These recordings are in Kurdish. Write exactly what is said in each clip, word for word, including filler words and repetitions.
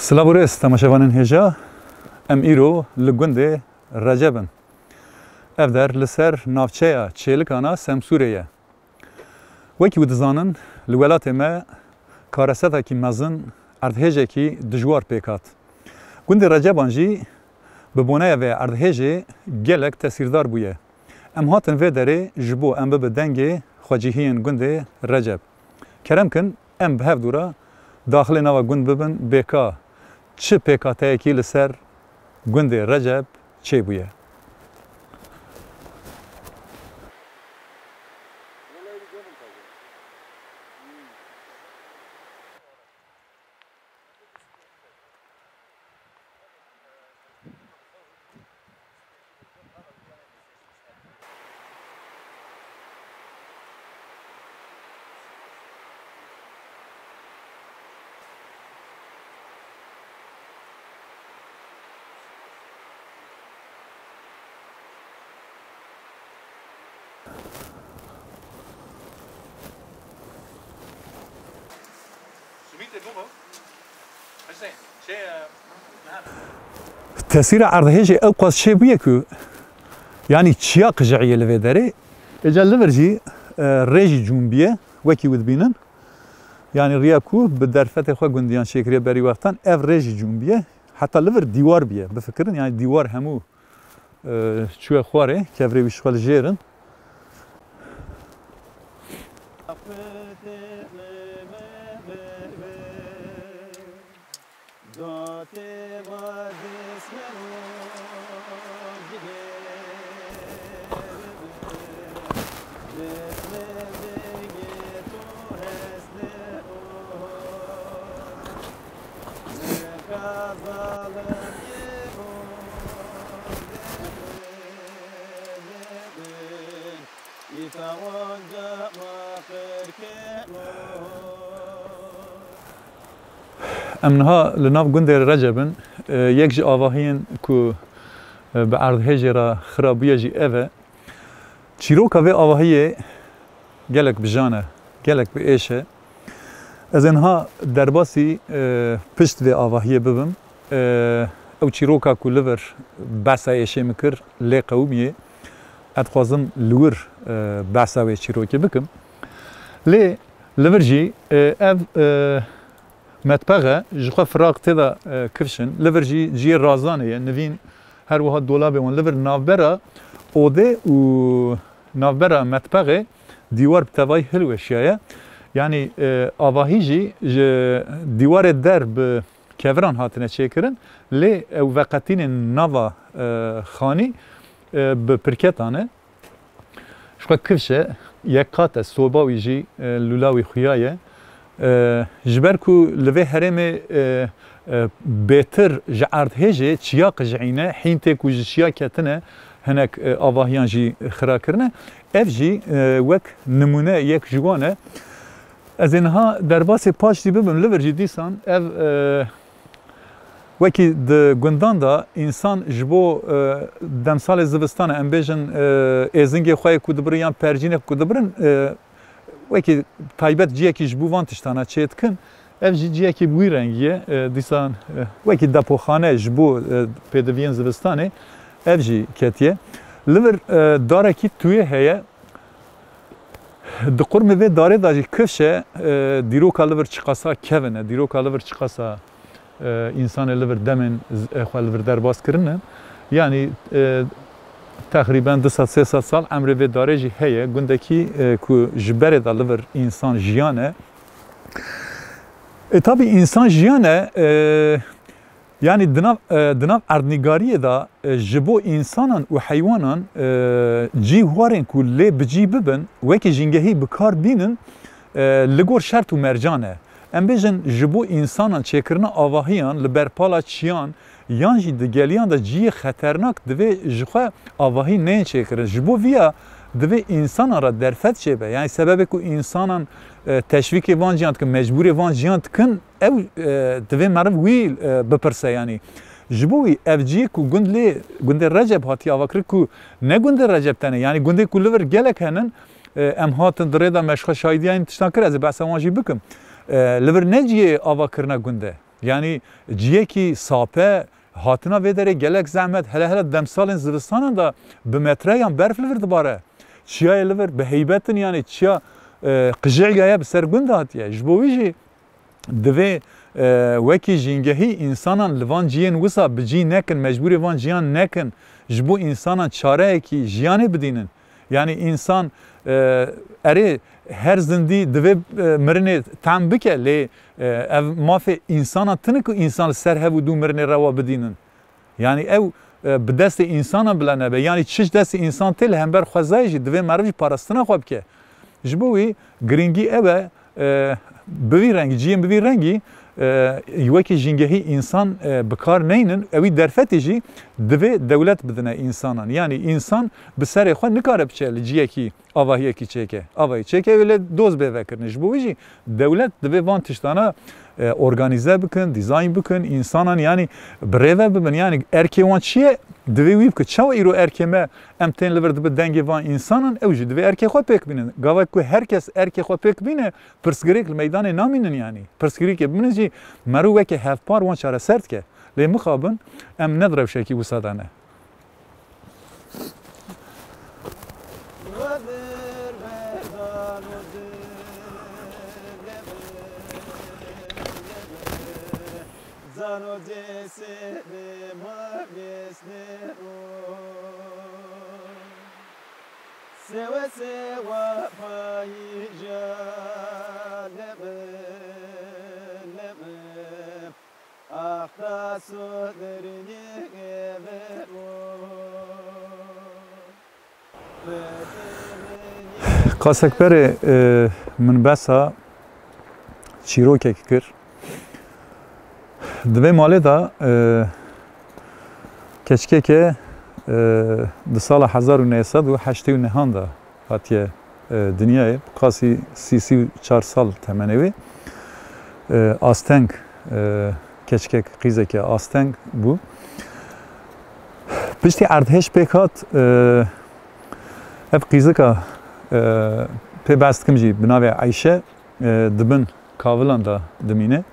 Silav û rêz temaşevanên hêja, em îro li gundê Receb in. Ev der li ser navçeya Çêlikana Semsûrê ye. Wekî we dizanin, li welatê me karesetekî mezin, erdhêjekî dijwar pêk hat. Gundê Receban jî bi boneya vê erdhêjê gelek tesîrdar bûye. Em hatin vê derê ji bo em bibe dengê xwecihiyên gundê Receb. Kerem kin, em bi hev dû re daxilê nava gund bibin, bêka çi pêkhateyekî li ser gundê Receb çêbûye. Tesîra erdhêjê ew qas çêbûye ku, yanî çiya qijihiyê li vê derê. Êca li vir jî, e, rê jî cûnbiye, wekî we dibînin. Yanî riya ku bi derfetê xwe gundiyan çêkiriye berî wextan, ev rê jî cûnbiye. Heta li vir dîwar biye. Bifikirin, yanî dîwar hemû, e, çûye xwarê, kevirê wî ji xwe li jêr in. Em niha li nav gundê Receb in. E, yek ji avahiyên ku, e, bi erdhêjê re xira bûye jî ev e. Çîroka vê avahiyê gelek bijan e, gelek bi êş e. Ez ê niha derbasî, e, pişt vê avahiyê bibim. E, ew çîroka ku li vir behsa êşê min kir, lê qewimiyê. Ez dixwazim li wir, e, behsa wê çîrokê bikim. Lê li vir jî, e, ev, e, metbex e, ji xwe firaq tê de, e, kifş in. Li vir jî cihê razanê ye, nivîn her wiha dolabê wan. Li vir navbera odê û navbera metbexê dîwar bi tevayî hilweşiyaye. Yanî, e, avahî jî ji dîwarê der bi keviran hatine çêkirin, lê ew veqetînên nava, e, xanî, e, bi pirketan e. Ji xwe kifş e, yek qat e, soba wî jî, e, lûla wî xuya ye. E, ji ber ku li vê herêmê, e, e, bêtir ji erdhêjê çiya qijihîne, hîn tê ku ji çiya ketine, hinek, e, avahiyan jî xira kirine. Ev jî, e, wek nimûne yek ji wan e. Ez ê niha derbasê paştî bibim, li vir jî dîsan ev, e, wekî di gundan de însan ji bo, e, demsalê zivistanê, em bêjin, e, êzingê xwe yê ku dibirin yan percînek ku dibirin, e, wekî taybet ciyekî ji bo van tiştana çê dikin. Ev jî ciyekî bi wî rengî ye. E, dîsan, e, wekî depoxane ji bo, e, pêdiviyên zivistanê ev jî ketiye. Li vir, e, darekî tuyê heye. Di qurmê vê darê de jî kifş e, e, dîroka li vir çiqasa kevin e, dîroka li vir çiqasa, e, însanê li vir demên z-, e, xwe li vir derbas kirine. Yanî, e, teqrîben du sed sê sed sal emrê vê darê jî heye. Gundekî, e, ku ji berê de li vir însan jiyane. E, tabî însan jiyane, e, Yanî di nav, e, di nav erdnîgariyê de, e, ji bo însanan û heywanan, e, cî warên ku lê bi cî bibin, wekî jîngehî bi kar bînin, e, li gor şert û mercan e. Em bêjin ji bo însanan çêkirina avahiyan li ber pala çiyan yan jî di geliyan de cihê xeternak divê ji xwe avahî neyên çêkirin. Ji bo viya divê însanan re derfet çêbe. Yanî sebebê ku însanan, e, teşvîkê van ciyan dikin, mecbûrê van ciyan dikin, ew, e, divê meriv wî, e, bipirse, yanî ji bo wî ev cihê ku gund lê, gundê Receb hatiye avakirin ku ne gundê Receb tenê, yanî gundê ku li vir gelek henin, e, em hatin di rê de me ji xwe şahidiyayên tiştan kir, ez ê behsa wan jî bikim. E, li vir ne cihê avakirina gund e. Yanî ciyekî sape, hatina vê derê gelek zehmet, hele hele demsalên zivistanan de bi metreyan berf li vir dibare. Çiyayê li vir bi heybet in, yanî çiya, e, qijîya ye bi ser gund hatiye. Ji bo wî jî divê, e, wekî jîngehî însanan li van ciyên wisa bi cî nekin, mecbûrê van ciyan nekin, ji bo însanan çareyekî jiyanê bidînin. Yanî însan, e, erê her zindî divê, e, mirinê tam bike, lê, e, ev mafê însanan tune ku însan li ser hev û dû mirinê rewa bidînin. Yanî ew, e, bi destê însanan bila nebe. Yanî çi ji destê însan tê li hember xwezayê jî divê meriv jî parastina xwe bike. Ji bo wî girîngî ew e, e, bi vî rengî, ciyên bi vî rengî, e, wekî jîngehî însan, e, bi kar neynin, ewî derfetê jî divê dewlet bidine însanan. Yanî însan bi serê xwe nikare biçe li ciyekî avahiyekî çêke. Avahî çêke wê lê doz bê vekirin. Ji bo wî jî dewlet divê van tiştana, e, organîze bikin, dîzayn bikin, însanan yanî bi rê ve bibin. Yanî erkê wan çi ye? Divê wî bike. Çawa îro erkê me em tên li vir dibi dengê van însanan, ew jî divê erkê xwe pêk bînin. Gava ku her kes erkê xwe pêk bîne, pirsgirêk li meydanê namînin yanî. Pirsgirêkê bimînin jî meriv weke hevpar wan çareser dike. Lê mixabin em ne di rewşekî wisa de ne. Zano cesede ma besnero. Sewa sewa payija lebe lebe. Ahta soderini evero. Qasek berê, e, min behsa çîrokekî kir. Di vê malê de, e, keçikeke, e, di sala hezar û neh sed û heştê û nehan de hatiye, e, dinyayê. Bi qasî sî, sî û çar sal temenê wê. E, asteng, e, keçikek, qîzeke asteng bû. Piştî erdhêj pêk hat, e, ev qîzika, e, pê behs dikim jî bi navê Eyşe, e, di bin kavilan de dimîne.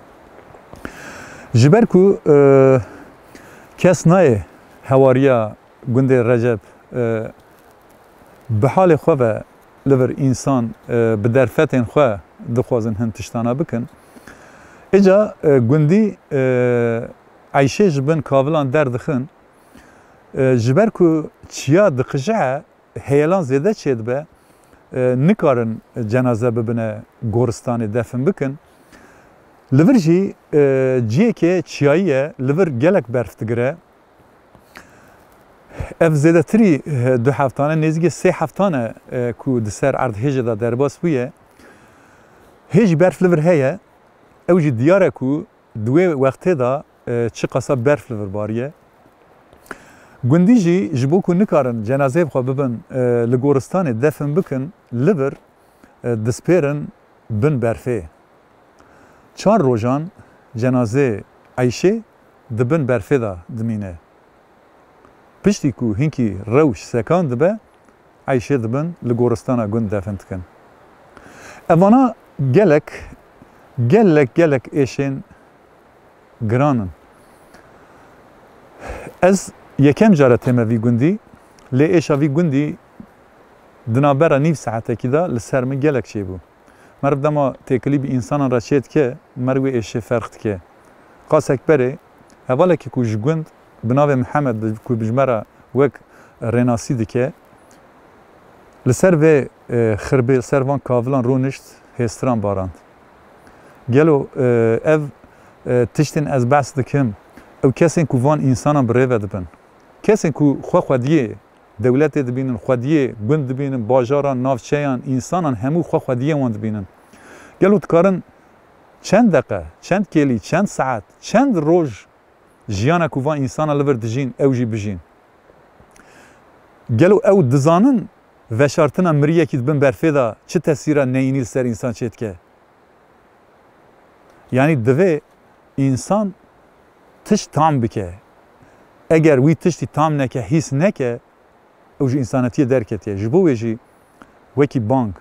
Ji ber ku, e, kes nayê hewariya gundê Receb, e, bi halê xwe ve li vir însan, e, bi derfetên xwe dixwazin hin tiştana bikin. Îca, e, gundî, e, Eyşê ji bin kavilan derdixin, e, ji ber ku çiya diqije, heyelan zêde çêdibe, e, nikarin cenaze bibine goristanê defin bikin. Li vir jî, e, ciyekê çiyayî ye, li vir gelek berf digire. Ev zêdetirî, e, du heftan e, nêzîkê sê heftan e, e, ku di ser erdhêjê de derbas bûye. Hê jî berf li vir heye, ew jî diyar e ku di wê wextê de, e, çiqasa berf li vir bariye. Gundî jî ji bo ku nikarin cenazeyê bi xwe bibin, e, li goristanê defin bikin, li vir, e, dispêrin bin berfê. Çar rojan cenazeyê Eyşê di bin berfê de dimîne. Piştî ku hinkî rewş sekan dibe, Eyşê dibin li goristana gund defin dikin. Evana gelek, gelek, gelek êşên giran in. Ez yekem care tême vî gundî, lê êşa vî gundî di navbera nîv saetekî de li ser min gelek çêbû. Meriv dema têkilî bi însanan re çê dike, meriv wê êşê ferq dike. Qasek berê, hevalekî ku ji gund bi navê Mihemed, bi-, ku bi ji me re wek rênasî dike, li ser vê, e, xirbê, li ser van kavilan rûnişt, hêstiran barand. Gelo, e, ev, e, tiştên ez behs dikim, ew kesên ku van însanan bi rê ve dibin. Kesên ku xwe xwediyê dewletê dibînin, xwediyê gund dibînin, bajaran, navçeyan, însanan hemû xwe xwediyê wan dibînin. Gelo dikarin çend deqe, çend kêlî, çend saet, çend roj jiyana ku van însana li vir dijîn, ew jî bijîn? Gelo ew dizanin veşartina miriyekî di bin berfê de çi tesîra neyînî li ser însan çêdike? Yanî divê însan tişt tam bike. Eger wî tiştî tam neke, hîs neke, ew ji însanetiyê derketiye. Ji bo wê jî wekî bang,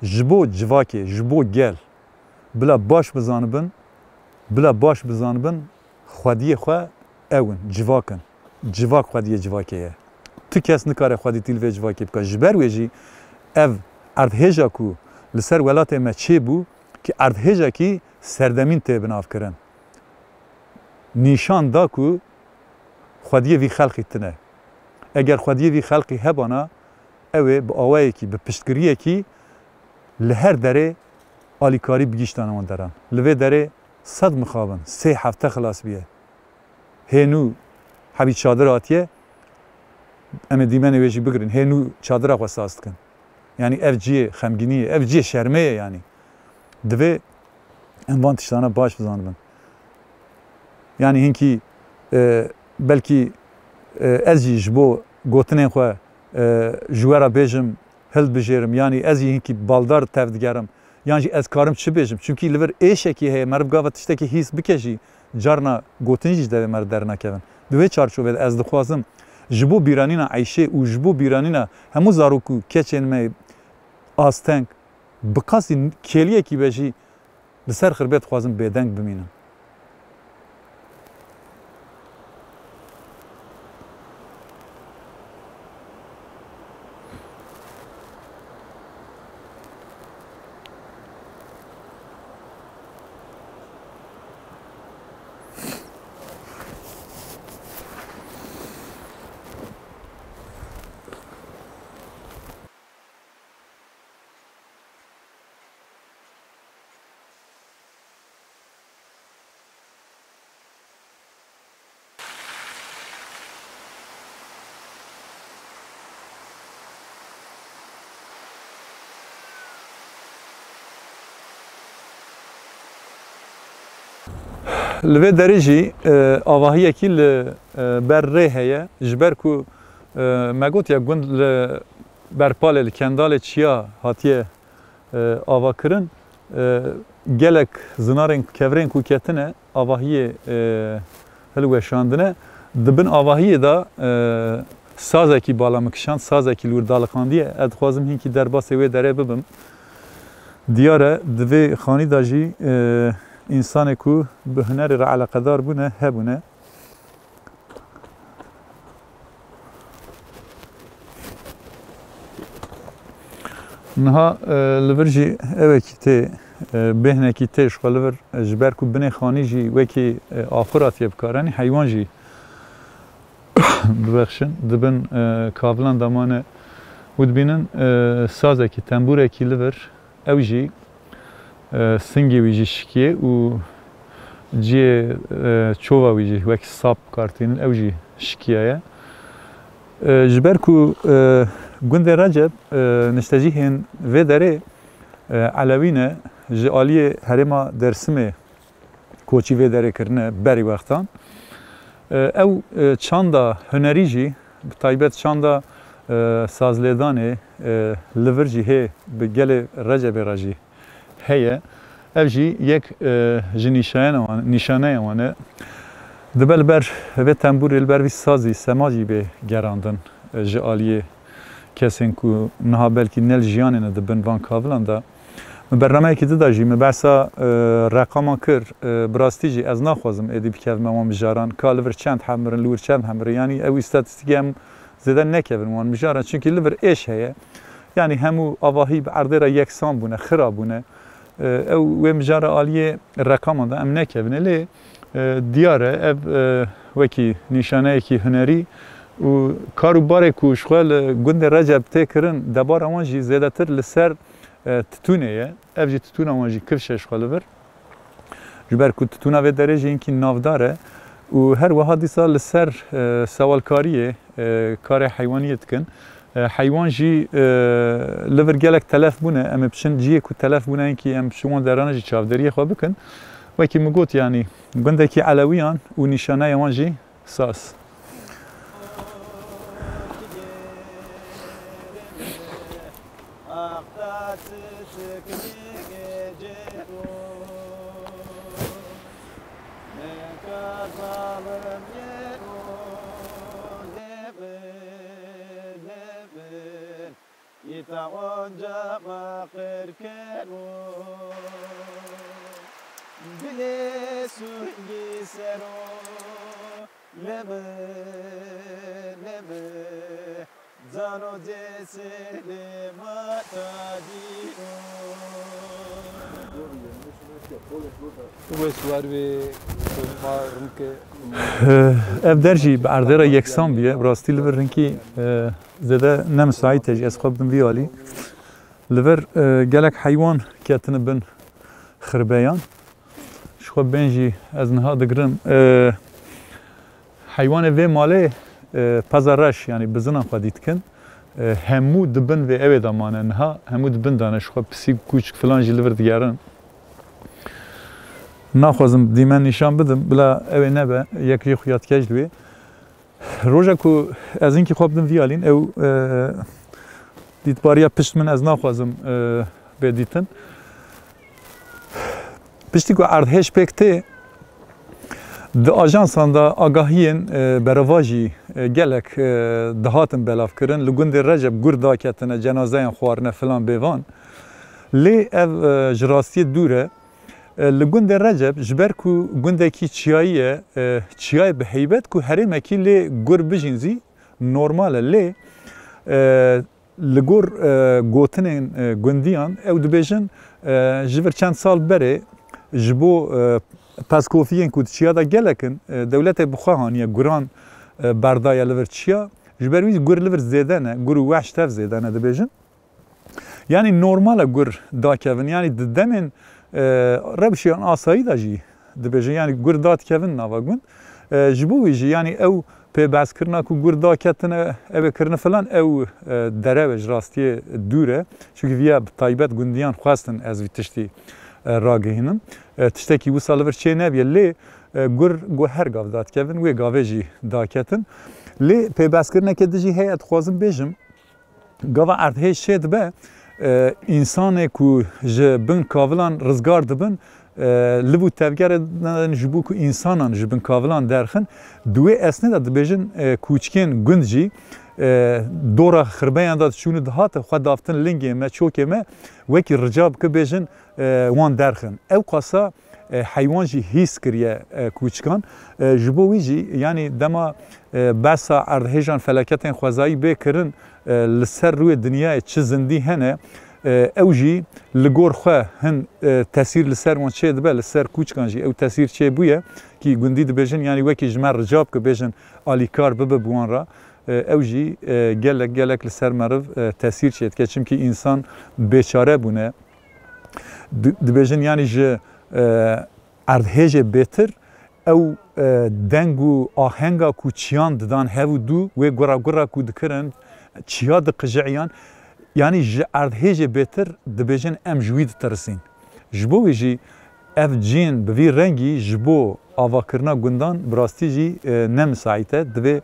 ji bo civakê, ji bo gel, bila baş bizanibin, bila baş bizanibin, xwediyê xwe ew in, civak in. Civak xwediyê civakê ye. Tu kes nikare xwedîtî li vê civakê bike. Ji ber wê jî ev erdhêja ku li ser welatê me çêbû, ki erdhêjekî serdemîn tê binavkirin, nîşan da ku xwediyê vî xelqî tune. Eger xwediyê vî xelqî hebana, ew ê bi awayekî, bi piştgiriyekî li her derê alîkarî bigihîştana wan deran. Li vê derê sed mixabin, sê hefte xilas bûye. Hê nû hebî çadir hatiye, em ê dîmenê wê jî bigirin. Hê nû çadira xwe saz dikin. Yanî ev cihê xemgînî ye, ev cihê şermê ye yanî. Divê em van tiştana baş bizanibin. Yanî hinkî, e, belkî, e, ez jî ji bo gotinên xwe, e, ji we re bêjim, hildibijêrim, yanî ez jî hinkî baldar tevdigerim, yan jî ez karim çi bêjim? Çimkî li vir êşekî heye, meriv gava tiştekî hîs bike jî, carna gotin jî ji devê me re dernakevin. Di wê çarçovê de ez dixwazim ji bo bîranîna Eyşê û ji bo bîranîna hemû zarok û keçên me asteng, bi qasî kêliyekî be jî li ser xirbê dixwazim bêdeng bimînim. Li vê derê jî, e, avahiyekî li, e, ber rê heye. Ji ber ku, e, me got ya gund li Berpalê, li Kendalê çiya hatiye, e, avakirin, e, gelek zinarên kevirên ku ketine, avahiyê, e, hilweşandine. Di bin avahiyê de, e, sazekî bala min kişand, sazekî li wir daliqandiye. Ez dixwazim hinkî derbasê wê derê bibim. Diyar e, di vê xanî de jî, e, însanê ku bi hunerê re eleqedar bûne, hebûne. Niha, e, li vir jî ewekî tê, e, bêhnekî tê ji xwe li vir, e, ji ber ku binê xanî jî wekî, e, axur hatiye bikaranî, heywan jî, bibexşin, di bin, e, kavilan de mane. Û dibînin, e, sazekî, tembûrekî li vir, ew jî, e, singê wî jî şikiye û cihê, e, çova wî jî wek sap kartînin, ew jî şikiyaye. E, ji ber ku, e, gundê Receb, e, niştecihên vê derê, e, Elewî ne, ji aliyê herêma Dersimê koçî vê derê kirine berî wextan. E, ew, e, çanda hunerî jî, bi taybet çanda, e, sazlêdanê, e, li vir jî hê bi gelê Recebê re jî heye. Ev jî yek, e, ji nîşayena wan, nîşaneya wan e. Dibe li ber vê tembûrê, li ber vî sazî sema jî bê gerandin, e, ji aliyê kesên ku niha belkî ne li jiyanê ne di bin van kavilan de. Min bernameyekî di de jî min behsa, e, reqaman kir. E, bi rastî jî ez naxwazim êdî bikevime wan mijaran. Ka li vir çend hemirin, li wir çend hemirin. Yanî ew îstatîstîkê em zêde nekevin wan mijaran. Çimkî li vir êş heye. Yanî hemû avahî bi erdê re yeksan bûne, xira bûne. E, ew wê mijara aliyê reqaman de em nekevine. Lê, e, diyar e, ev, e, wekî nîşaneyekî hunerî û kar û barê ku ji xwe li gundê Receb tê kirin, debara wan jî zêdetir li ser, e, titûnê ye. Ev jî titûna wan jî kifş e ji xwe li vir. Ji ber ku titûna vê derê jî hinkî navdar e û her wiha dîsa li ser, e, sewalkariyê, e, karê heywaniyê dikin. E, heywan jî, e, li vir gelek telef bûne. Em ê biçin cihê ku telef bûne, hinkî em ji wan derana jî çavdêriyê xwe bikin. Wekî min got, yanî gundekî Elewiyan û nîşaneya wan jî saz. Dilê sûngî sero, lebe, lebe, cano cê sêlê ma tacî o. Wê suwar wê, ma rinke. Ev der jî bi erdê re yeksan bûye. Bi rastî li vir rinkî, e, zêde ne misaît e jî ez xwe bidim vî alî. Li vir, e, gelek heywan ketine bin xirbeyan. Ji xwe bên jî ez niha digirim. E, heywanê vê malê, e, peza reş, yanî bizinan xwedî dikin. E, hemû di bin vê ewê de mane niha, hemû di bin de ne. Ji xwe pisîk, kûçik filan jî li vir digerin. Naxwazim dîmen nîşan bidim, bila ewê nebe, yek jê xuya dike ji wê. Roja ku ez hinkî xwe bidim vî alîn, ew, e, dîtbariya pişt min ez naxwazim, e, bê dîtin. Piştî ku erdhêj pêk tê, di ajansan de agahiyên, e, berevajî, e, gelek, e, dihatin belavkirin. Li gundê Receb gur daketine, cenazeyan xwarine filan bêvan. Lê ev, e, ji rastiyê dûr e. E, li gundê Receb, ji ber ku gundekî çiyayî ye, e, çiyayê bi heybet ku herêmekî lê gur bijîn zî normal e. Lê, e, li gor, e, gotinên, e, gundiyan, ew dibêjin, e, ji vir çend sal berê ji bo, e, pezkofiyên ku di çiya de gelek in, e, dewletê bi xwe haniye guran, e, berdaye li vir çiya. Ji ber wî gur li vir zêde ne, gur û wehş tev zêde ne dibêjin. Yanî normal e gur dakevin. Yanî di demên, e, rewşiyan asayî de jî dibêjin. Yanî gur dadikevin nava gund. E, ji bo wî jî, yanî ew pêbezkirina ku gur daketine, ew ê kirine filan, ew, e, derew e, ji rastiyê dûr e. Çimkî viya bi taybet gundiyan xwestin ez vî tiştî, e, ragihînim. E, tiştekî wisa li vir çê nebiye. Lê, e, gur ku her gav dadikevin, wê gavê jî daketin. Lê pêbezkirineke din jî heye, dixwazim bêjim. Gava erdhêj çêdibe, e, însanê ku ji bin kavilan rizgar dibin, e, liv û tevgerê didin ji bo ku însanan ji bin kavilan derxin. Di wê esnê de dibêjin, e, kûçikên gund jî, e, dora xirbeyan de diçûn û dihate xwe davtin lingê me, çokê me, wekî rica bike bêjin, e, wan derxin. Ew qasa, e, heywan jî hîs kiriye, e, kûçikan. E, ji bo wî jî, yanî dema, e, behsa erdhêjan felaketên xwezayî bê kirin, e, li ser rûyê dinyayê çi zindî hene, e, ew jî li gor xwe hin, e, tesîr li ser wan çê dibe, li ser kûçikan jî ew tesîr çê bûye, kî gundî dibêjin, yanî wekî ji me rica bike bêjin alîkar bibe bi wan re, e, ew jî, e, gelek, gelek li ser meriv, e, tesîr çê dike. Çimkî însan bêçare bûne. Di-, dibêjin, yanî ji, e, erdhêjê bêtir ew, e, deng û ahenga ku çiyan didan hev û dû, wê gura gura ku dikirin, çiya diqijîyan, yanî ji erdhêjê bêtir dibêjin em ji wî ditirsîn. Ji bo wî jî ev cîn bi vî rengî ji bo avakirina gundan bi rastî jî, e, ne misaît e. Divê,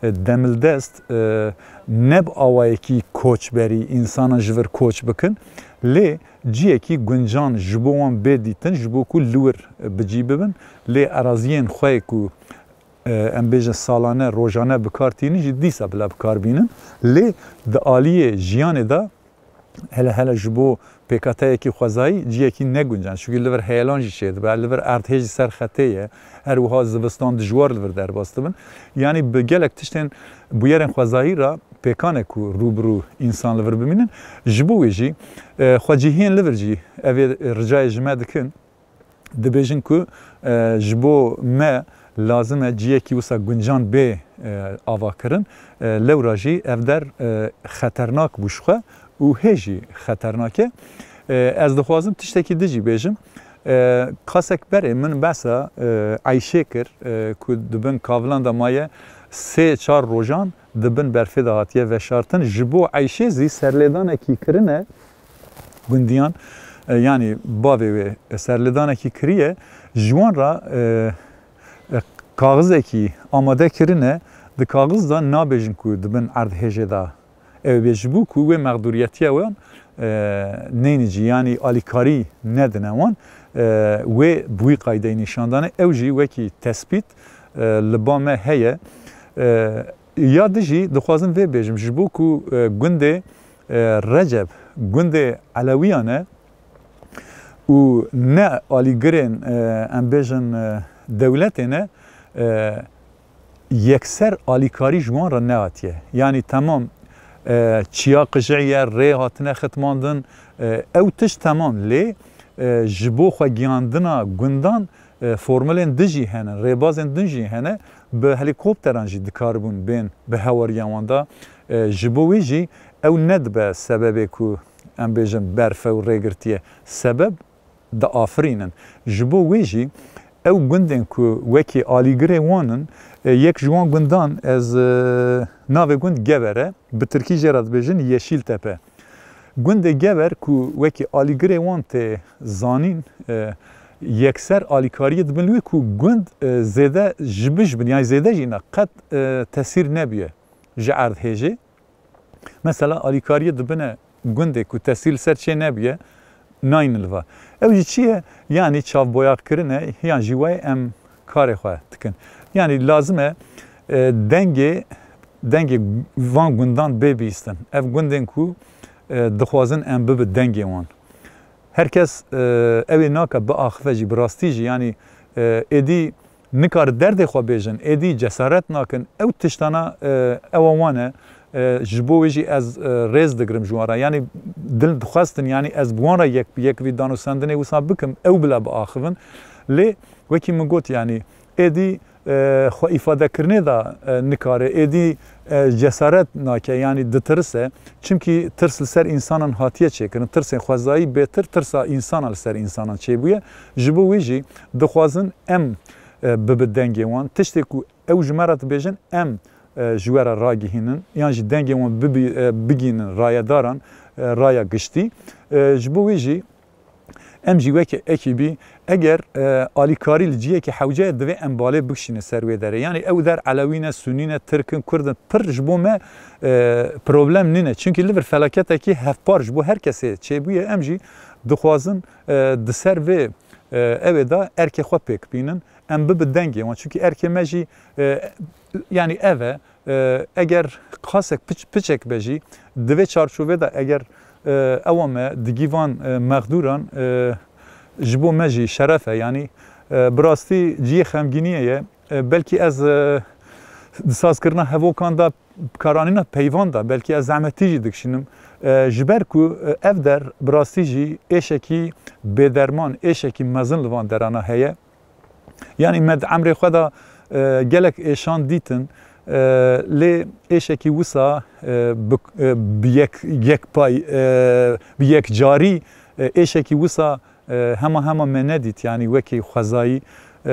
e, demildest, e, ne bi awayekî koçberî însanan ji vir koç bikin, lê ciyekî guncan ji bo wan bê dîtin, ji bo ku li wir bi cî bibin, lê eraziyên xwe yê ku, e, em bêjin salane, rojane bi kar tînin jî dîsa bila bi kar bînin. Lê di aliyê jiyanê de hele hele ji bo pêkhateyekî xwezayî ciyekî ne guncan. Çunkî li vir heyelan jî çêdibe, li vir erdhê jî ser xetê ye. Her wiha zivistan dijwar li vir derbas dibin. Yanî bi gelek tiştên bûyerên xwezayî re pêkan e ku rû bi rû însan li vir bimînin. Ji bo wê jî, e, xwecihiyên li vir jî evê ricayê ji me dikin. Dibêjin ku, e, ji bo me lazim e ciyekî wisa guncan bê, e, avakirin. E, lewra jî ev der, e, xeternak bû ji xwe û hê jî xeternak e. E, ez dixwazim tiştekî din jî bêjim. E, qasek berê min behsa, e, Eyşê kir, e, ku di bin kavilan de maye sê çar rojan di bin berfê de hatiye veşartin. Ji bo Eyşê zî serlêdanekî kirine gundiyan, e, yanî bavê wê serlêdanekî kiriye. Ji wan re, e, e, kaxizekî amade kirine, di kaxiz de nabêjin ku di bin erdhêjê de ew bê, ji bo ku wê mexdûriyetiya wan, e, neyne cî, yanî alîkarî nedine wan, e, wê bi wî qaydeyî nîşan dane. Ew jî wekî tespît, e, li ba me heye. E, ya din jî dixwazim vê bêjim, ji bo ku, e, gundê, e, Receb, gundê Elewiyan e, û ne alîgirên, e, em bêjin, e, dewletê ne, e, yekser alîkarî ji wan re nehatiye. Yanî temam, e, çiya qijêye, rê hatine xitmandin, e, ew tişt temam. Lê, e, ji bo xwe giyandina gundan, e, formulên din jî hene, rêbazên din jî hene, bi helîkopteran jî dikaribûn bên bi hewariya wan de. E, ji bo wê jî ew nedibe sebebê ku em bêjin berfe û rêgirtiye. Sebeb diafirînin. Ji bo wê jî ew gundên ku wekî alîgirê wan in, e, yek ji wan gundan ez, e, navê gund Gever e, bi tirkî jê re dibêjin Yeşiltepe. Gundê Gever ku wekî alîgirê wan tê zanîn, e, yekser alîkariyê dibin wê ku gund, e, zêde ji bin ji bin, yanî zêde jî ne, qet, e, tesîr nebûye ji erdhêjê. Mesela alîkariyê dibine gundê ku tesîr li ser çê nebûye, nayne li va. Ew jî çi ye? Yanî çavboyaqkirin e, yan jî wayê em karê xwe dikin. Yanî lazim e, e, dengê, dengê van gundan bê bihîstin. Ev gundên ku, e, dixwazin em bibi dengê wan. Her kes, e, ew ê nake biaxive jî, bi rastî jî, yanî, e, êdî nikare derdê xwe bêjin, êdî cesaret nakin. Ew tiştana, e, ewa wan e. E, ji bo wê jî ez, e, rêz digirim ji wan re. Yanî dil dixwestin, yanî ez bi wan re yek bi yek vî danûstendinê wisa bikim, ew bila biaxivin. Lê wekî min got, yanî êdî, e, xwe îfadekirinê de, e, nikare, êdî, e, cesaret nake, yanî ditirse. Çimkî tirs li ser însanan hatiye çêkirin. Tirsên xwezayî bêtir tirsa însanan li ser însanan çêbûye. Ji bo wê jî dixwazin em, e, bibi dengê wan. Tiştê ku ew ji me re dibêjin, em, e, ji we re ragihînin, yan jî dengê wan bibî-, e, bigihînin rayedaran, e, raya giştî. E, ji bo wê jî em jî weke ekîbî, eger, e, alîkarî li cihekî hewce ye, divê em balê bikişînin ser wê derê. Yanî ew der Elewî ne, Sunî ne, Tirk in, Kurd in, pir ji bo me, e, problem nîne. Çimkî li vir felaketekî hevpar ji bo her kesê çêbûye, em jî dixwazin, e, di ser vê, e, ew ê de erkê xwe pêk bînin. Em bibi dengê wan. Çimkî erkê me jî, e, yanî ev e. E, eger qasek piç-, piçek be jî, di vê çarçovê de eger, e, ewa me digî van, e, mexdûran, e, ji bo me jî şeref e. Yanî, e, bi rastî cihê xemgîniyê ye. E, belkî ez, e, di sazkirina hevokan de, karanîna peyvan de, belkî ez zehmetî jî dikişînim. E, ji ber ku, e, ev der bi rastî jî êşekî bêderman, êşekî mezin li van derana heye. Yanî me di emrê xwe de, e, gelek êşan dîtin, e, lê êşekî wisa, e, bi, e, bi yek, yek pay, e, bi yekcarî, e, êşekî wisa, e, hema hema me nedît, yanî wekî xwezayî. E,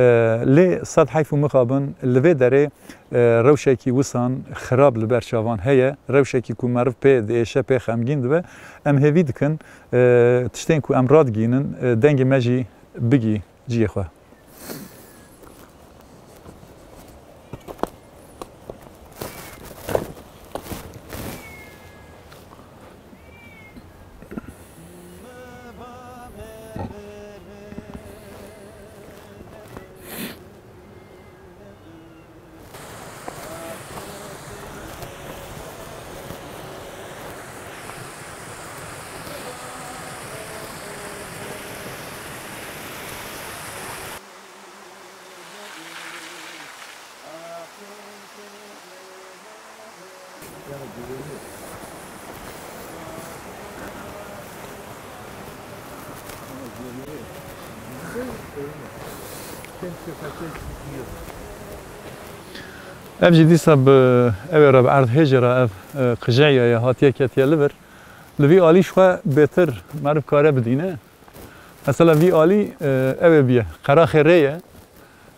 lê sed heyf û mixabin li vê derê, e, rewşekî wisan xirab li ber çavan heye, rewşekî ku meriv pê diêşe, pê xemgîn dibe. Em hêvî dikin, e, tiştên ku em radigihînin, e, dengê me jî bigî cihê xwe. Ev jî dîsa bi ew ê re, bi erdhêjê re ev, e, qijeyê ye, hatiye ketiye li vir. Li vî alî ji xwe bêtir meriv kare bidîne. Mesela vî alî, e, ew ê bûye, qeraxê rê ye.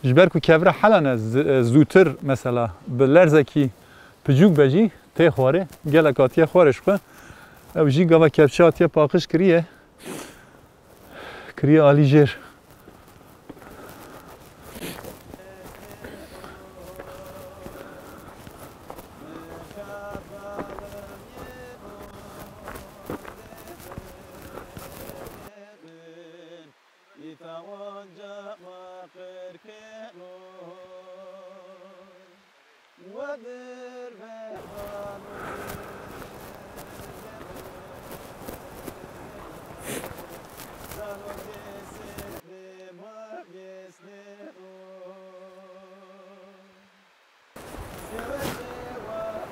Ji ber ku kevre helan e, z-, e, zûtir mesela bi lerzekî picûk be jî tê xwarê, gelek hatiye xwarê ji xwe. Ew jî gava kevçe hatiye paqij kiriye. Kiriye alî jêr.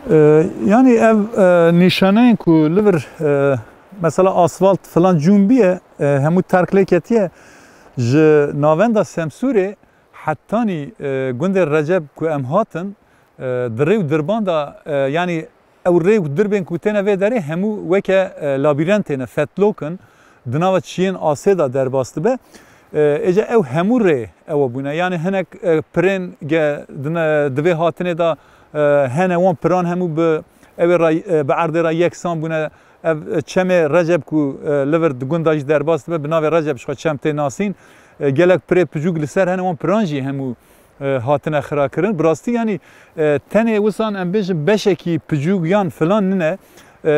E, yanî ev, e, nîşaneyên ku li vir, e, mesela asfalt filan cûn bûye, e, hemû terk lê ketiye. Ji navenda Semsûrê hetanî, e, gundê Receb ku em hatin, e, di rê û dirban de, e, yanî ew rê û dirbên ku têne vê derê hemû weke, e, labîrentê ne, fetlok in, di nava çiyên asê de derbas dibe. E, êca ew hemû rê ewa bûne. Yanî hinek, e, pirên ge dine, di vê hatinê de, e, hene wan piran hemû bi ewê re, e, bi erdê re yeksan bûne. Ev, e, çemê Receb ku, e, li vir di gunda jî derbas dibe, bi navê Receb ji xwe çem tê nasîn. E, gelek pirê picûk li ser hene, wan piran jî hemû, e, hatine xirakirin. Bi rastî, yanî, e, tenê wisan em bêjin beşekî picûk yan filan nine. E,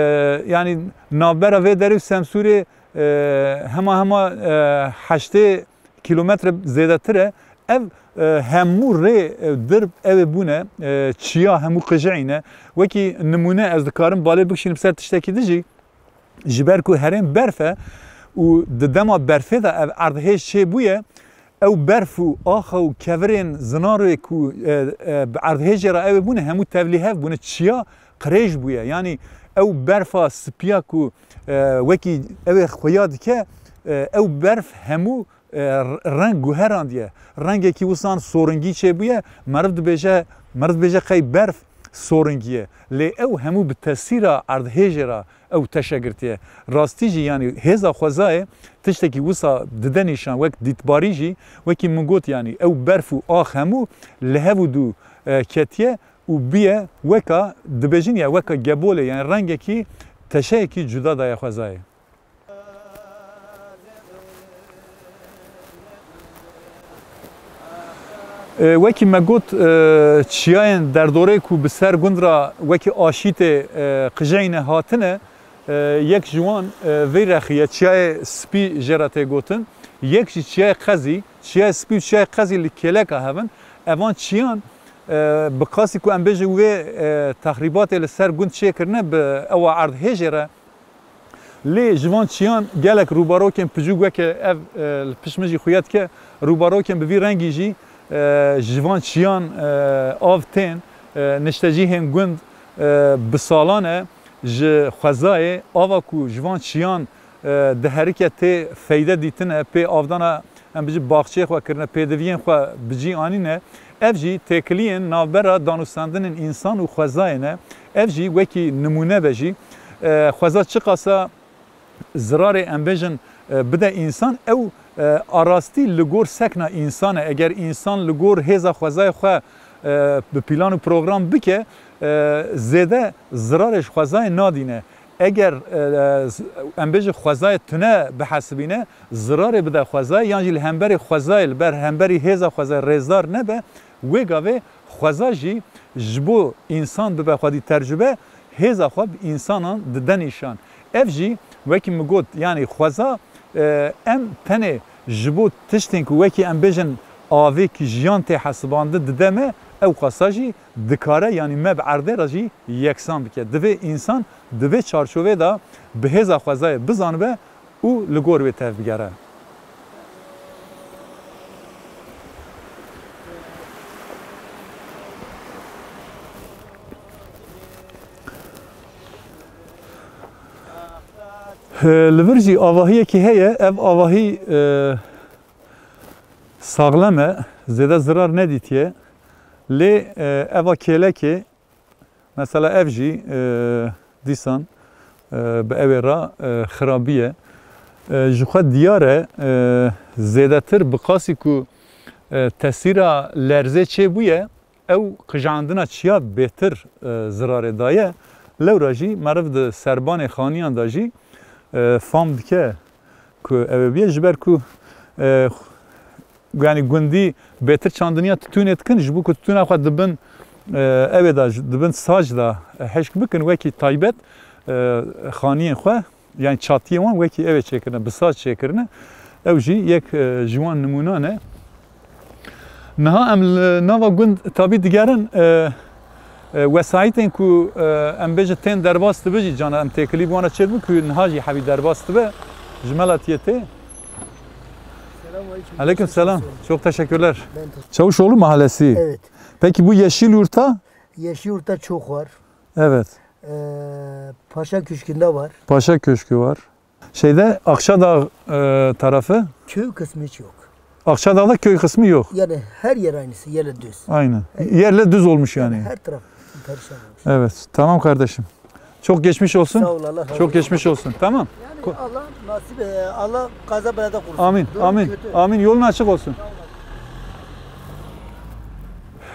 yanî navbera vê derê û Semsûrê, e, hema hema, e, heştê kîlometre zêdetir e. Ev, e, hemû rê, e, dirb ew ê bûne, e, çiya hemû qijeyne. Wekî nimûne ez dikarim balê bikişînim ser tiştekî din jî, ji ber ku herêm berf e û di dema berfê de ev erdhêj çêbûye, ew berf û axa û kevirên zinaroyê ku, e, e, bi erdhêjê re ew ê bûne, hemû tevlîhev bûne, çiya qirêj bûye. Yanî ew berfa spiya ku, e, wekî ew ê xuya dike, e, ew berf hemû, e, r-, reng guherandiye. Rengekî wisan soringî çêbûye. Meriv dibêje, meriv dibêje qey berf soringî ye. Lê ew hemû bi tesîra erdhêjê re ew teşe girtiye. Rastî jî, yanî hêza xwezayê tiştekî wisa dide nîşan, wek dîtbarî jî, wekî min got, yanî ew berf û ax hemû li hev û dû, e, ketiye û bûye weka, dibêjin ya weka gebolê, yanî rengekî, teşeyekî cuda daye xwezayê. E, wekî me got, e, çiyayên derdorê ku bi ser gund re wekî aşîtê, e, qijeyne hatine, e, yek ji wan, e, vê rexî ye, Çiyayê Spî jê re tê gotin. Yek jî Çiyayê Qezî, Çiyayê Spî û Çiyayê Qezî li kêleka hev in. Evan çiyan, e, bi qasî ku em bêjin wê, e, texrîbatê li ser gund çêkirine bi ewa erdhêjê re, lê ji van çiyan gelek rûbarokên picûk weke ev, e, li pişt min jî xuya dike, rûbarokên bi vî rengî jî, e, ji van çiyan, e, av tên, e, niştecihên gund, e, bi salan e ji xwezayê ava ku ji van çiyan, e, diherike tê feyde dîtine, pê avdana em bijî baxçeyê xwe kirine, pêdiviyên xwe bi cî anîne. Ev jî têkiliyên navbera danûstandinên însan û xwezayê ne. Ev jî wekî nimûne be jî. E, xweza çiqasa zirarê em bêjin, e, bide însan, ew, e, a rastî li gor sekna însan e. Eger însan li gor hêza xwezayê xwe, e, bi pîlan û program bike, e, zêde zirarê ji xwezayê nadîne. Eger, e, e, em bêjin xwezayê tune bihesibîne, zirarê bide xwezayê, yan jî li hemberî xwezayê, li ber hemberî hêza xwezayê rêzdar nebe, wê gavê xweza jî ji bo însan bibe xwedî tercube, hêza xwe bi însanan dide nîşan. Ev jî, wekî min got, yanî xweza, e, em tenê ji bo tiştên ku wekî em bêjin avêkî jiyan tê hesibandin dide me, ew qasa jî dikare, yanî me bi erdê re jî yeksan bike. Divê însan di vê çarçovê de bi hêza xwezayê bizanibe û li gor wê tevbigere. Li vir jî avahiyekî heye, ev avahî, e, saxlem e, zêde zirar nedîtiye. Lê, e, eva kêlekê, mesela ev jî, e, dîsan, e, bi ewê re, e, xirabî ye. E, ji xwe diyar e, e, zêdetir bi qasî ku, e, tesîra lerzê çêbûye, ew qijandina çiya bêtir, e, zirarê daye. Lewra jî meriv di serbanê xaniyan de jî, e, fam dike ku ew ê bûye, ji ber ku, e, yanî gundî bêtir çandiniya titûnê dikin, ji bo ku titûna xwe di bin, e, ewê de, di bin sac de hişk bikin, wekî taybet, e, xaniyên xwe, yanî çatiyê wan wekî ewê çêkirine, bi sac çêkirine. Ew jî yek, e, ji wan nimûnan e. Niha em li nava gund tabî digerin, e, e, wesayîtên ku, e, em bêjin tên derbas dibe jî, cana em têkilî bi wan re çêdibin ku niha jî hevî derbas dibe, ji me la tê. Selamünaleyküm. Aleyküm selam. Çok teşekkürler. Ben teşekkür Çavuşoğlu Mahallesi. Evet. Peki bu Yeşilyurt'a? Yeşilyurt'a çok var. Evet. Ee, Paşa Köşkü'nde var. Paşa Köşkü var. Şeyde Akçadağ e, tarafı. Köy kısmı hiç yok. Akçadağ'da köy kısmı yok. Yani her yer aynısı, yerle düz. Aynen. Yerle düz olmuş yani. Her taraf perişan olmuş. Evet. Tamam kardeşim. Çok geçmiş olsun. Sağ ol, Allah razı olsun. Çok geçmiş olsun. Tamam. Yani Allah nasip, e, Allah kaza belada korusun. Amin. Durum Amin. Kötü. Amin. Yolun açık olsun.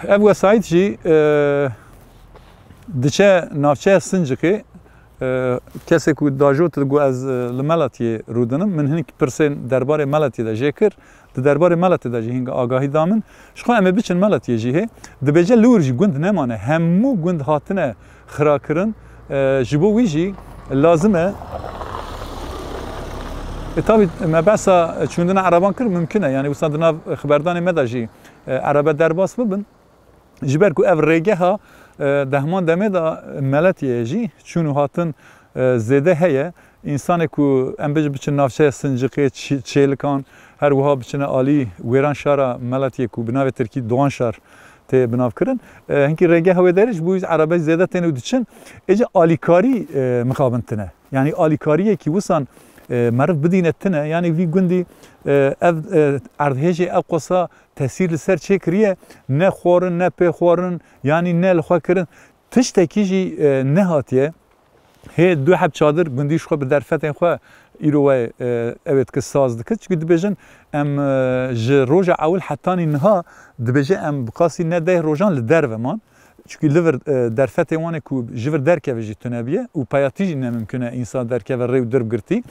Ev wesayît jî e, diçe navçeya Sincikê, e, kesê ku dajot digo ez e, li Melatiyê rûdinim, min hinek pirsên derbarê Melatiyê de jê kir. Di derbarê Melatiyê de jî hînga agahî da min. Ji xwe em ê biçin Melatiyê jî hê. Dibêje li wir jî gund nemane. Hemû gund hatine xirakirin. E, ji bo wî jî lazim e. E, tabî me behsa çûndina ereban kir, mimkun e. Yani wisa di nav xiberdanê me de jî e, erebe derbas bibin. Ji ber ku ev rêgeha e, dehman demê de Meletiyê jî çûn û hatin e, zêde heye. Însanê ku em bêjin biçin navçeya Sincikê, Çi- Çêlikan, her wiha biçine alî Wêranşara Meletiyê ku bi navê tirkî Doğanşar tê binavkirin. E, hinkî rêgeha wê derê ji bo wî erebe zêde tên û diçin. Êca alîkarî e, mixabin tine. Yani alîkariyekî wisan e, meriv bidîne tine. Yani vî gundî e, ev e, erdhêjê ew qasa tesîr li ser çêkiriye, ne xwarin, ne pêxwarin, yanî ne li xwe kirin. Tiştekî jî e, nehatiye. Hê du heb çadir gundî ji xwe bi derfetên xwe îro we e, ew ê dike saz dike. Çikî dibêjin em e, ji roja ewil hetanî niha dibêje em bi qasî ne deh rojan li derve man. Çikî li vir e, derfetê wan ê ku ji vir derkeve jî tune biye û peyatî jî ne mimkun e însan derkeve rê û dirb girtî.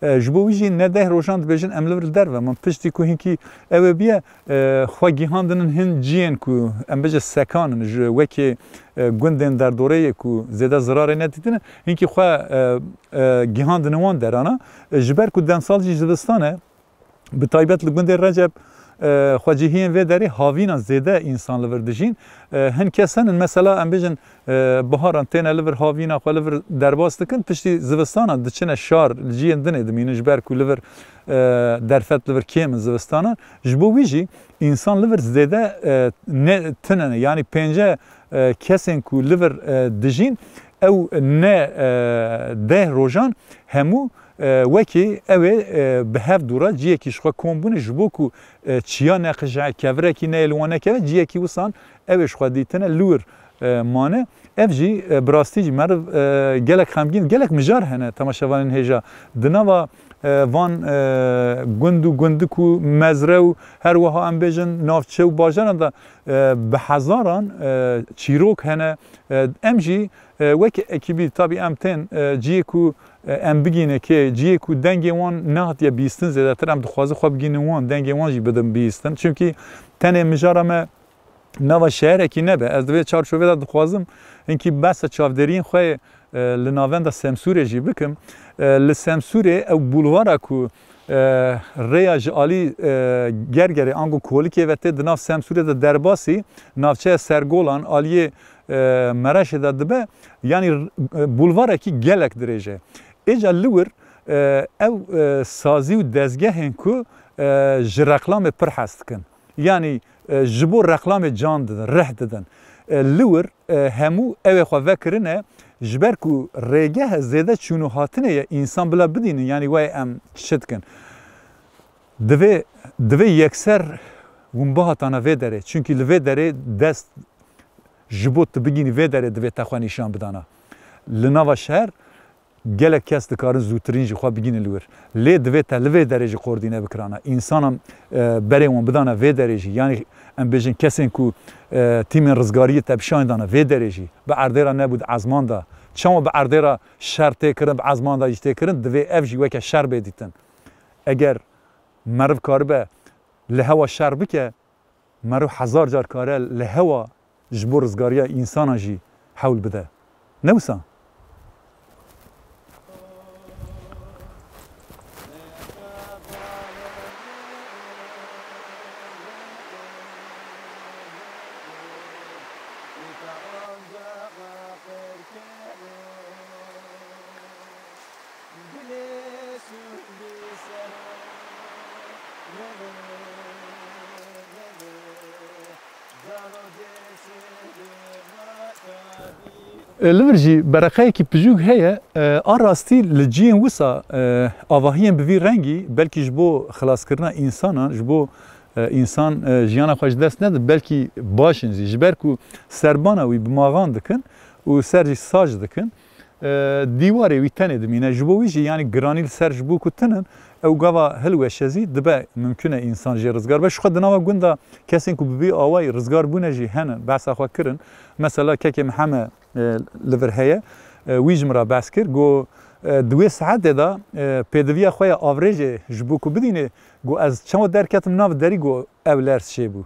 E, ji bo wî jî ne deh rojan dibêjin em li vir li derve man. Piştî ku hinkî ew ê biye e, xwe gihandinin hin ciyên ku em bêje sekan in ji wekê e, gundên derdoreyê ku zêde zirarê nedîtine, hinkî xwe e, e, gihandinin wan derana. E, ji ber ku demsal jî zivistan e, bi taybet li gundê Receb e, xwecihiyên vê derê havîna zêde însan li vir dijîn. E, hin kes henin, mesela em bêjin e, biharan têne li vir havîna xwe li vir derbas dikin, piştî zivistana diçine şar, li ciyên din ê dimînin, ji ber ku li vir e, derfet li vir kêm in zivistanan. Ji bo wî jî însan li vir zêde e, ne tune ne. Yanî pênce e, kesên ku li vir e, dijîn, ew ne e, deh rojan hemû e, wekî ew ê e, bi hev dû re ciyekî ji xwe kom bûne, ji bo ku e, çiya neqije, kevirekî neyê li wan nekeve, ciyekî wisan ew ê ji xwe dîtine li wir e, mane. Ev jî e, bi rastî jî meriv e, gelek xemgîn, gelek mijar hene temaşevanên hêja. Di nava e, van e, gund û gundik û mezre û her wiha em bêjin navçe û bajaran de e, bi hezaran e, çîrok hene. E, em jî e, wek ekîbî tabî em tên e, ciyê ku e, em bigîne kê, ciyê ku dengê wan nehatiye bîstin, zêdetir em dixwazin xwe bigînin wan, dengê wan jî bidin bîstin. Çimkî tenê mijara me nava şeherekî nebe. Ez di vê çarçovê de dixwazim hinkî behsa çavdêriyên xwe yê, e, li navenda Semsûrê jî bikim. E, li Semsûrê ew bulvara ku e, rêya ji alî e, Gergerê ango Kolikê ve tê di nav Semsûrê de derbasî navçeya Sergolan aliyê e, Mereşê de dibe. Yanî e, bulvarekî gelek dirêj e. Êca li wir e, ew e, sazî û dezgehên ku e, ji reqlamê pir hez dikin. Yanî e, ji bo reqlamê can didin, rih didin. E, li wir e, hemû ew ê xwe vekirine, ji ber ku rêgeh zêde çûn û hatinê ye, însan bila bidînin, yanî wê em çi dikin? Divê, divê yekser hûn bihatana vê derê. Çimkî li vê derê dest ji bo tu bigînî vê derê divê te xwe nîşan bidana. Li nava şeher gelek kes dikarin zûtirîn ji xwe bigînin li wir. Lê divê te li vê derê jî koordîne bikirana. Însanan e, berê wan bidana vê derê jî. Yanî em bêjin kesên ku e, tîmên rizgariyê tepişanê dana vê derê jî. Bi erdê re nebû di ezman de. Çawa bi erdê re şer tê kirin, bi ezman de jî tê kirin, divê ev jî weke şer bê dîtin. Eger meriv karibe li hewa şer bike, meriv hezar car kare li hewa ji bo rizgariya însanan jî hewl bide. Ne wisa? E, li vir jî bereqeyekî pijûk heye, e, a rastî li ciyên wisa, e, avahiyên bi vî rengî, belkî ji bo xilaskirina însanan, ji bo, e, însan, e, jiyana xwe ji dest nede, belkî baş in zî. Ji ber ku serbana wî bi maxan dikin û ser jî saç dikin, e, dîwarê wî tenê dimîne. Ji bo wî jî, yanî giranî li ser ji bo ku tinin, ew gava hilweşe zî dibe mimkun e însan jê rizgar be. Ji xwe di nava gunda kesên ku bi vî awayî rizgar bûne jî hene, behsa xwe kirin. Mesela kekê Miheme, e, li vir heye, e, wî ji min re behs kir, got, e, di wê saetê de, e, pêdiviya xwe ya avrêjê ji bo ku bidînê, got, ez çawa derketim nav derî, got, ew lers çêbû.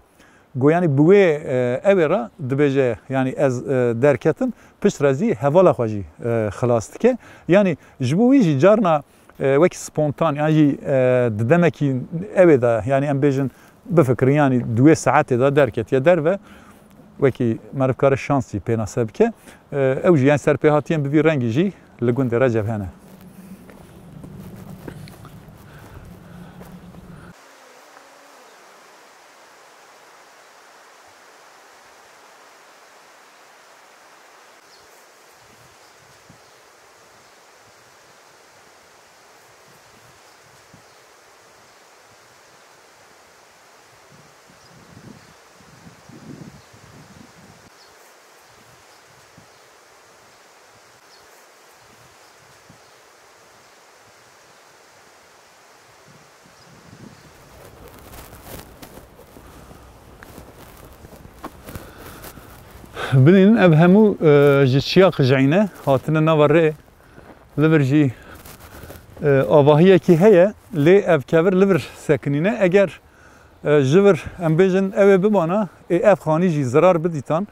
Got, yanî bi wê, e, ewê re dibêje, yanî ez, e, derketim, piştre zî hevala xwe jî, e, xilas dike. Yanî ji bo wî jî carna, e, wekî spontan, yan jî, e, di demekî ewê de, yanî em bêjin, bifikirin, yanî di wê saetê de derketiye derve, wekî meriv kare şans jî pênase bike. E, ew jî, yanî serpêhatiyên bi vî rengî jî li gundê Receb hene. Binînin ev hemû, e, ji çiya qijeyne hatine nava rê. Li vir jî, e, avahiyekî heye, lê ev kevir li vir sekinîne. Eger, e, ji vir, em bêjin, ew ê bibana, ê ev xanî jî zirar bidîtan.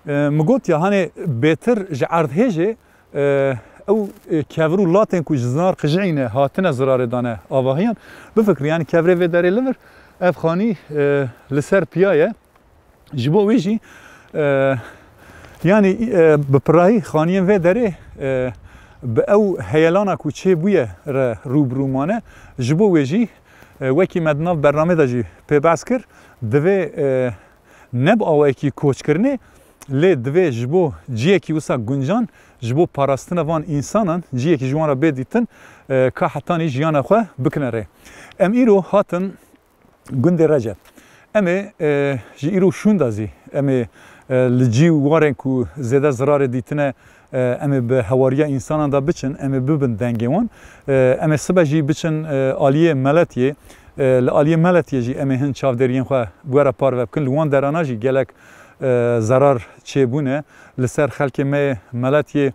E, min got ya, hanê bêtir ji erdhêjê, e, ew, e, kevir û latên ku ji zinar qijîne hatine zirarê dane avahiyan. Bifikirî, yanî kevirê vê derê li vir, ev xanî, e, li ser piya ye. Ji bo wê jî, e, yanî, e, bi pirahî xaniyên vê derê, e, bi ew heyelana ku çêbûye re rû bi rû mane. Ji bo wê jî, e, wekî me di nav bernamê de jî pê behs kir, divê, e, ne bi awayekî koçkirinê, lê divê ji bo ciyekî wisa guncan, ji bo parastina van însanan, ciyekî ji wan re bê dîtin, e, ka hetanî jiyana xwe bikine rê. Em îro hatin gundê Receb. Em ê, e, ji îro şûnda zî, em ê, e, li cî û warên ku zêde zirarê dîtine, e, em ê bi hewariya însanan de biçin, em ê bibin dengê wan. E, em ê sibe jî biçin, e, aliyê Meletiyê. E, li aliyê Meletiyê jî em ê hin çavdêriyên xwe bi we re parve bikin. Li wan derana jî gelek, e, zerar çêbûne. Li ser xelkê me yê Meletiyê,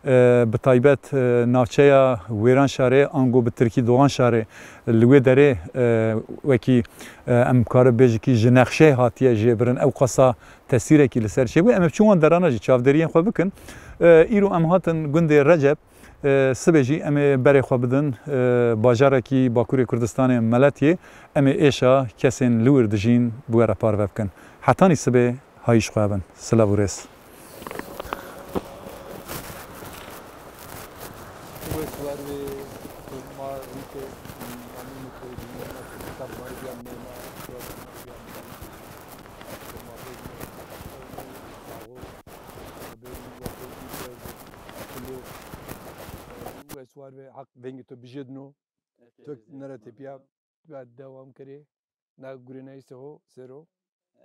e, bi taybet, e, navçeya Wêranşarê, ango bi tirkî Doğanşarê, li wê derê, e, wekî, e, em kare bêjikî ji nexşeyê hatiye jêbirin, ew qasa tesîrekî li ser çêbû. Em ê biçin wan derana jî çavdêriyên xwe bikin. E, îro em hatin gundê Receb, e, sibê jî em ê berê xwe bidin, e, bajarekî Bakurê Kurdistanê Meletiyê, em ê êşa kesên li wir dijîn bi we re parve bikin. Hetanî sibê, Hayî ji xwe bin. Silav û rêz. Wes war ve, hak vengê to bijêdino. Tok nere tepiya, dewam kerê. Na gurê neyse ho, sero.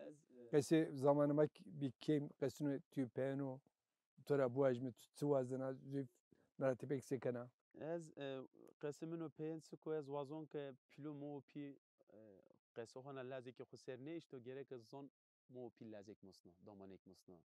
Ez, e, Qesê zamanê me k-, bî kêm qesino tu peyeno, to ra buaj mi tu çi wazena, züf nara tepek sekena. Ez, e, qesê min o peyen siko ez wazon ke pilo mo pi, e, qeso hona lazê ki xu ser ne, işte gerek ez zon mo pi lazek musna, damanek musna.